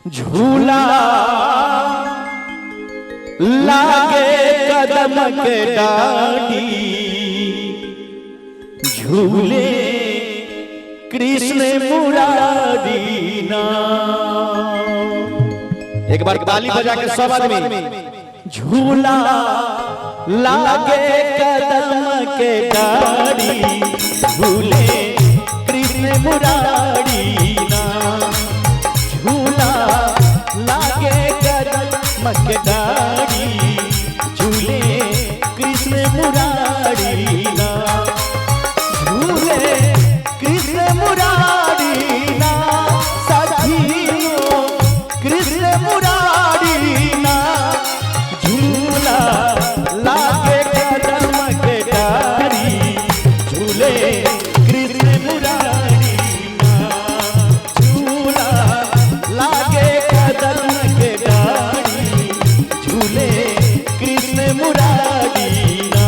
झूला लागे कदम के डाली, झूले कृष्ण मुरारी ना। एक बार ताली बजा के सब आदमी। झूला लागे कदम के डाली, झूले कृष्ण मुरारी ना। झूला लागे कदम के डाली, झूले कृष्ण मुरारी ना। झूले कृष्ण मुरारी ना, साथियों कृष्ण मुरारी ना। झूला लागे कदम के डारी, झूले कृष्ण मुरारी ना। झूला लागे कदम के डारी, झूले कृष्ण मुरारी ना।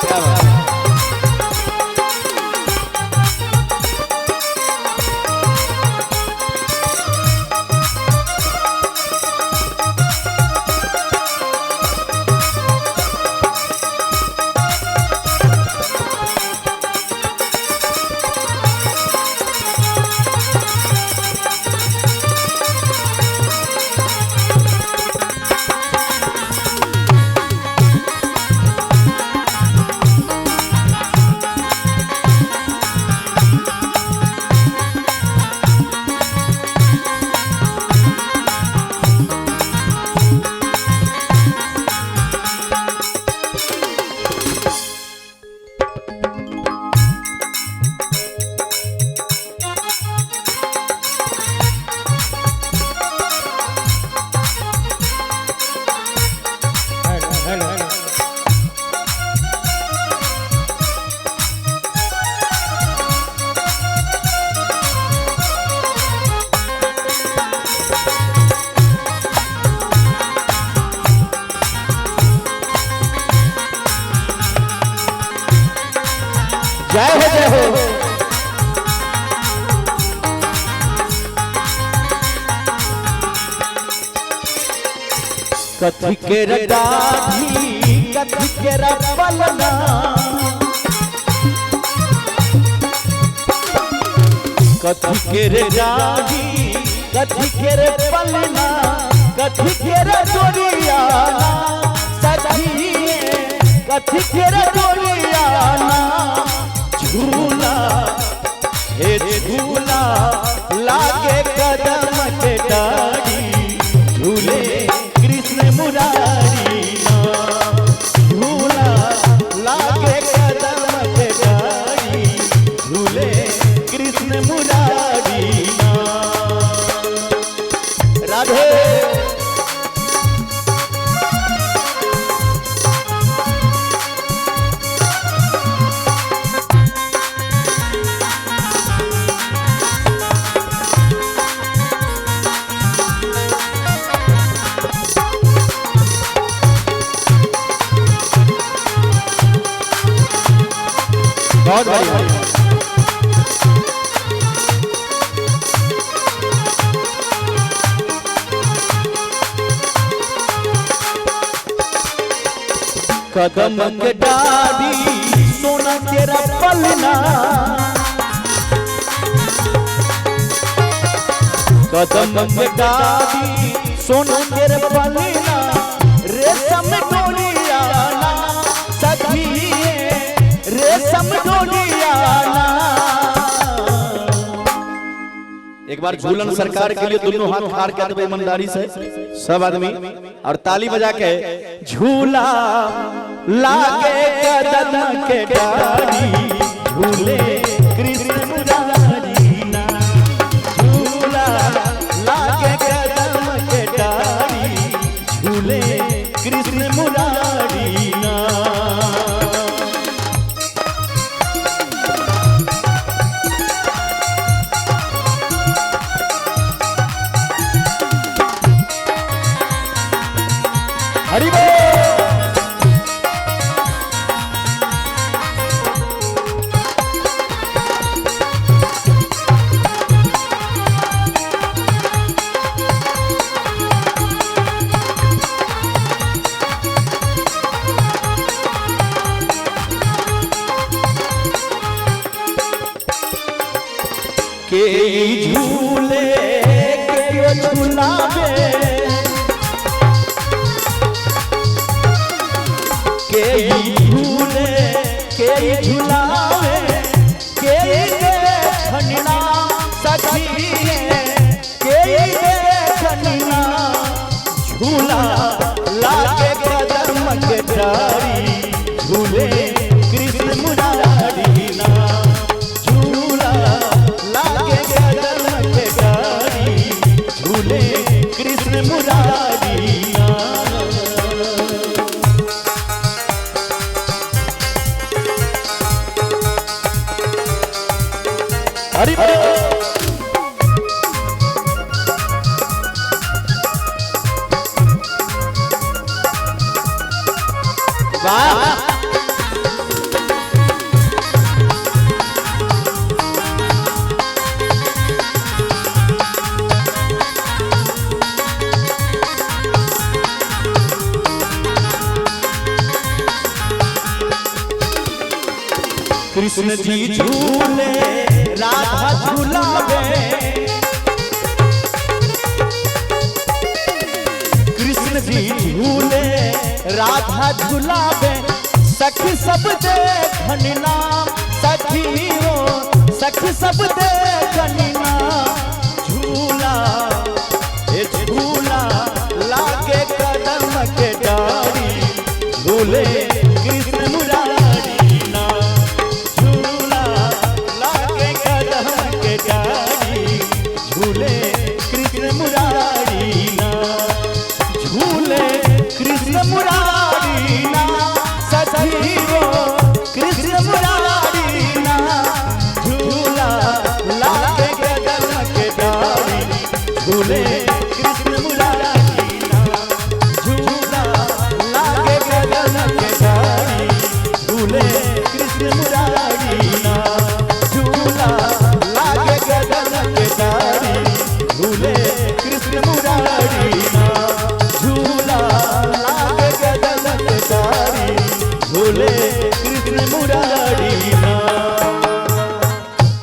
क्या बात है? Hello hello hello. जय हो, जय हो। कथी के रडाढ़ी, कथी के रपलना, कथी के रे डाढ़ी, कथी के रे पलना, कथी के रे डोरियाना, सखिए कथी के रे डोरियाना। झूला हे झूला लागे कदम के डारी, झूले कृष्ण मुरारी ना। झूला लागे कदम के डारी, झूले कृष्ण मुरारी ना। राधे। बहुत बढ़िया। कदम के डाली, सोना तेरा पलना, कदम के डाली, सोना तेरा पलना, रेशम डोलियाना, सखिए रेशम डोलियाना। एक बार झूलन सरकार के लिए दोनों हाथ खार के देबै ईमानदारी से सब आदमी और ताली बजा के। झूला लागे कदम के डाली, झूले कृष्ण मुरारी ना। झूला लागे कदम के डाली, झूले कृष्ण मुरारी ना। हरि बोल। के ई झूले के झूलावे, के ई झूले के ई झूलावे, के ई देखना सखी के ई देखना। झूला लागे कदम के डारी, झूले कृष्ण मुरारी ना। झूला लागे कदम के डारी, झूले कृष्ण मुरारी ना। हरि बोल। वाह। कृष्ण जी झूले राधा झूलावे, कृष्ण जी झूले राधा झूलावे, सखी सब देखन नाम सखी हो, सखी सब देखन नाम। झूला ए झूला लागे कदम के डारी, झूले कृष्ण मुरारी ना। झूला लागे कदम के डारी, झूले कृष्ण मुरारी ना। झूले कृष्ण मुरारी ना सखी हो, कृष्ण मुरारी ना। झूला लागे कदम के डारी, झूले कृष्ण मुरारी ना। झूला लागे कदम के डारी, झूले कृष्ण मुरारी ना। झूला लागे कदम के डारी, झूले कृष्ण मुरारी ना। झूला लागे कदम के डारी, झूले कृष्ण मुरारी।